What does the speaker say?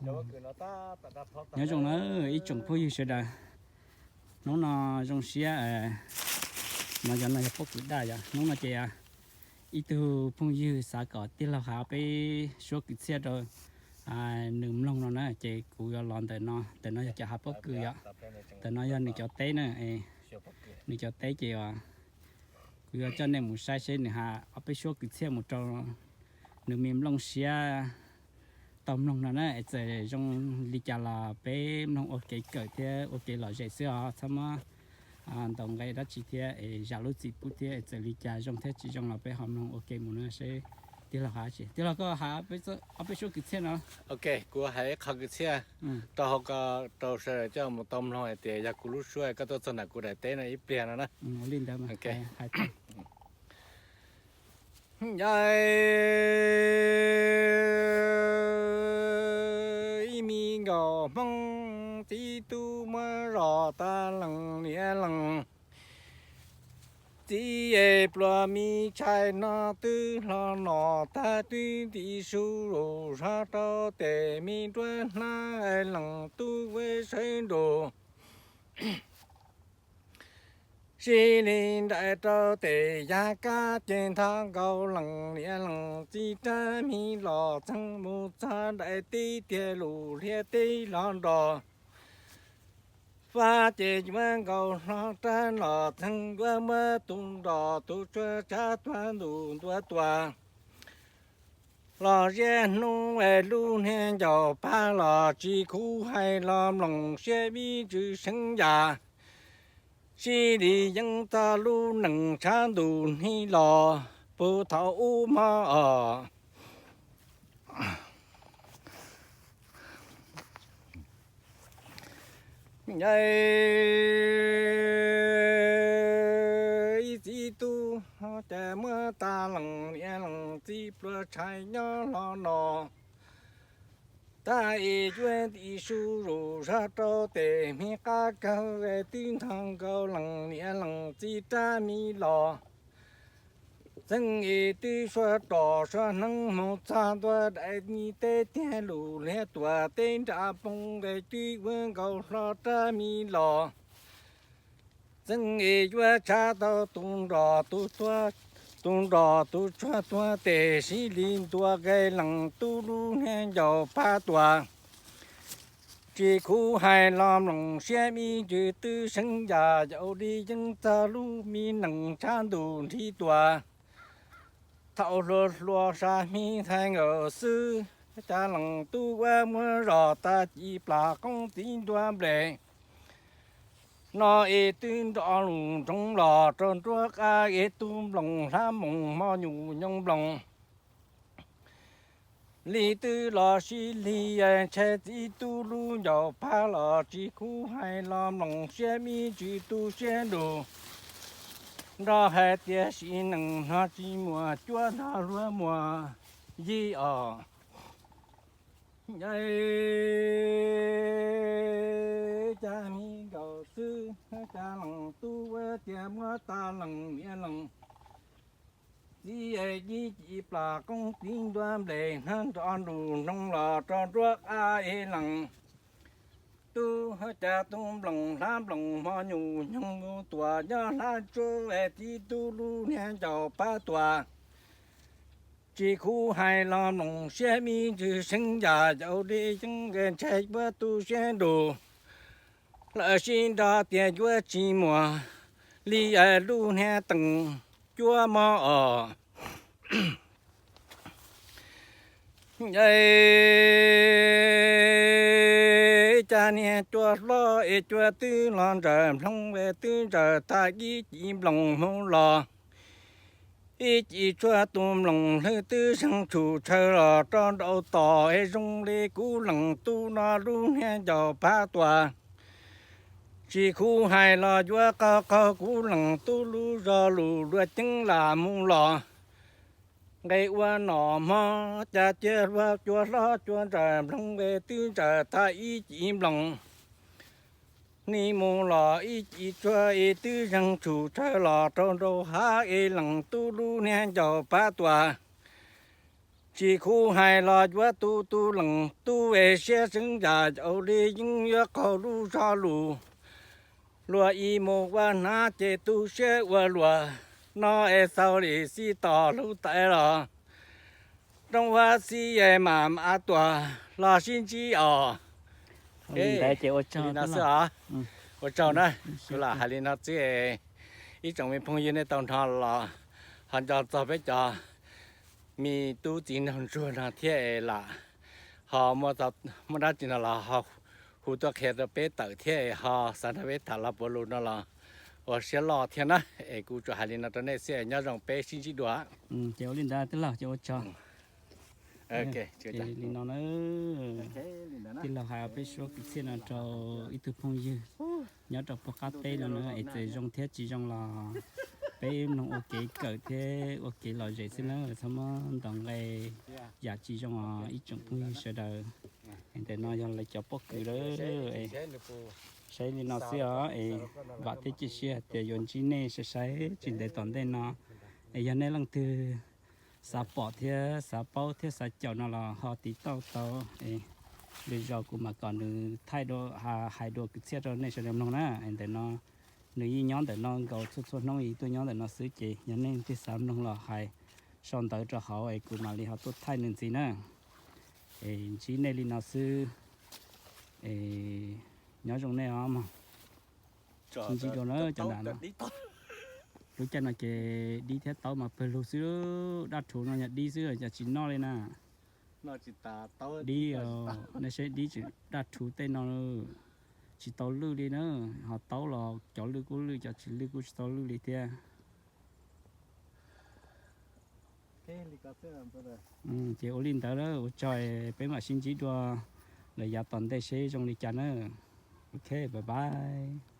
Nyob zoo na ib tsoom phooj ywg sawv daws, hnub no zoo siab, no yog, no yog pob kws daj yom. Hnub no ces ib tug phooj ywg xav kom tij laug hais peb suab kwv txhiaj rau nws mloog no na, ces kuv yuav los ntawm no. Ntawm no yog cov hav pob kws yom, ntawm no yog nws cov teb na. Nws cov teb ces kuv yuav coj nej mus saib seb nws hais ob peb suab kwv txhiaj mus rau nws me nplooj siab tau mloog no na, es txawm zoo li cas los peb mloog ua kev kawm thiab ua kev lom zem xwb os, txhob muab ntaus nqe dab tsi thiab es zam lub txim pub thiab, es txawm li cas zoo thiab tsis zoo los peb ho mloog ua ke mus na seb. Tij laug hais, tij laug koj hais ob peb suab kwv txhiaj no. Ok, kuv hais ib qho kwv txhiaj rau hauv ko rau sawv daws coj mus tau mloog hais tias yog kuv lub suab koj tuaj txog ntawm kuv daim teb no ib pliag no na. Ib me nkaus Hmoob txiv tub muab zos tas lees niam lees txiv es pluas me tshais no twb hlo no tag twb nti su zus zog rau tes me nruab hnab lees tub ua sawv nrus. Sib li nraim rau tes yaj kab ces nthos nkaus lees niam lees txiv rab me los txeeg mus txog daim teb tiag lus liab teb los nrog fab ces yuav nkaus hlo rab los txeeg yuav muab tus nrog tus tsuag tshav tuag ntus ntua tuag. Los ziab hnub es lub niag ncaus pab los tsis khuv hais los mloog siab vib ntsws seev yam. Sib li yeeb txog lub nees tshav ntus hni los puag thaum ub mog os. Ib txiv tub cas muab tas lees niam lees txiv pluas tshais nyob hlo no. Tag es yuav nti su zus zog rau tes me qab kawg es twb nthos nkaus lees niam lees txiv rab me los. Txeeb es twb suav rov suav hneev mus txog ntua daim ni teb tiag lus liab tuam teb nra poob es twb yuav nkaus hlo rab me los. Txeeb es yuav tshav tau tus nrog tus tuag, tus nrog tus tsuag tuag tes sib li ntua nqe lees tub lub niag ncaus pab tuag. Tsis khuv hais los mloog siab me ntsws twb seev yam yaus li yeeb txog lub me nees tshav ntus nrhi tuag. Thaum hluas hluas sab hmi thaij nkaus xwb, cas lees tub ua muab zos tas ci plas qoob txiv ntua nples. No es twb nrov lus nroov los rau nruab qab es tub nploos hlab nploos hmo nyuj nyoog nploos. Li twb los sib li ntshai txiv tub lub ncaus pab los tsis khuv hais los mloog siab me ntsws tu siab lug. Nrog hais tias sim neej no tsis muaj cuab nrog luag muaj yig os. Cas me nkaus xwb, cas lees tub ua tias muab tas lees niam lees txiv es ib ci plas qoob txiv ntua nples hnab nrov nrus nroog los rau nruab qab es lees. Tub cas tub nploos hlab nploos hmo nyuj nyoog mus tuam nyob hlab tsuab es txiv tub lub niag ncaus pab tuag. Tsis khuv hais los mloog siab me ntsws seev yam yaus li yeeb nqe ntshai yuav tu siab nrug. Lawv sib nrog tias yuav tsis muaj li lub niag teem cuab mog os. Cas niag cua hlob es cua twb los ntsawm nploog es twb ntsawm tag ib ci nploos hmoov los. Ib ci tshuaj tus nploos hlwb twb zeeg tshum tshaw los rau nraum tod es zoo li kuv lees tub no lub niag ncaus pab tuag. Tsis khuv hais los yuav qaug qaug kuv lees tub lub zog lus luag ceeb lam mus los. Nqe ua nom hmo cas cia luag cua hlob cua ntsawm nploog es twb ntsawm tag ib ci nploos. Ni mus los ib ci tshuaj es twb zeeg tshum tshaw los rau nraum hav es lees tub lub niag ncaus pab tuag. Tsis khuv hais los yuav tu tu lees, tub es siab xeeb yam ua li yeeb yuav qaug lub zog lus. Luag ib mus ua hnav ces tu siab ua luag, no es xaus li xij tos hlub tais los, roob huab xib es mam mam tuaj los sib ntsib os. Li ntawd ces ua tsaug os. Ua tsaug na, kuv lam hais li no xwb es ib tsoom me phooj ywg nej tau nrog los ho nco txog peb cov me tub txiv nraug ntsuag no thiab es lam ho muaj dab tsi no los ho hu tuaj qhia rau peb tawm thiab es ho xav nrog peb tham los puav lus no los ua siab loj thiab na. Es kuv tsuas hais li no rau nej xwb es nyob zoo peb sib ntsib dua. Ces ua li ntawd tij laug ces ua tsaug. Li no na, tij laug hais peb suab kwv txhiaj no rau ib tug phooj ywg nyob rau puag qab teb no na, es txawm zoo thiab tsis zoo los peb mloog ua kev kawm thiab ua kev lom zem xwb na, txhob muab ntaus nqe yam tsis zoo os ib tsoom phooj ywg sawv daws. Es ntawm no yog lawv cov pob kws lawm, saib li no xwb os, es vam thiab cia siab tias yuav ntsib nej sai sai tsis ntev tom ntej no. Es yog nej leej twg xav pom thiab xav paub thiab xav caum no los ho tiv tauj tau, es lwm zaus kuv mam kom nws thaij dua, hais dua kwv txhiaj rau nej sawv daws mloog na. Es ntawm no nws yeej nyob ntawm no nkaus txhua txhua hnub yeej tuaj nyob ntawm no xwb, ces yog nej leej twg xav mloog los hais sau ntawv rau hauv es kuv mam li ho tuaj thaij nws ntxiv na. Es ntsib nej li no xwb, es nyob zoo nej os mog. Sib ntsib dua na cov nram no. Lub caij no ces dib thiab taub mas pawg lug xwb, daj rhuv no yog dib xwb, cov tsis noj li na. Dib, nej saib dib tseem daj rhuv tej no, tsis tau lwj li na. Ho taub los cov lwj kuj lwj, cov tsis lwj kuj tsis tau lwj li thiab. Ces ua li ntawd, ua tsaug, peb mam sib ntsib dua lawm yav tom ntej seb zoo li cas na. Ok, bye bye.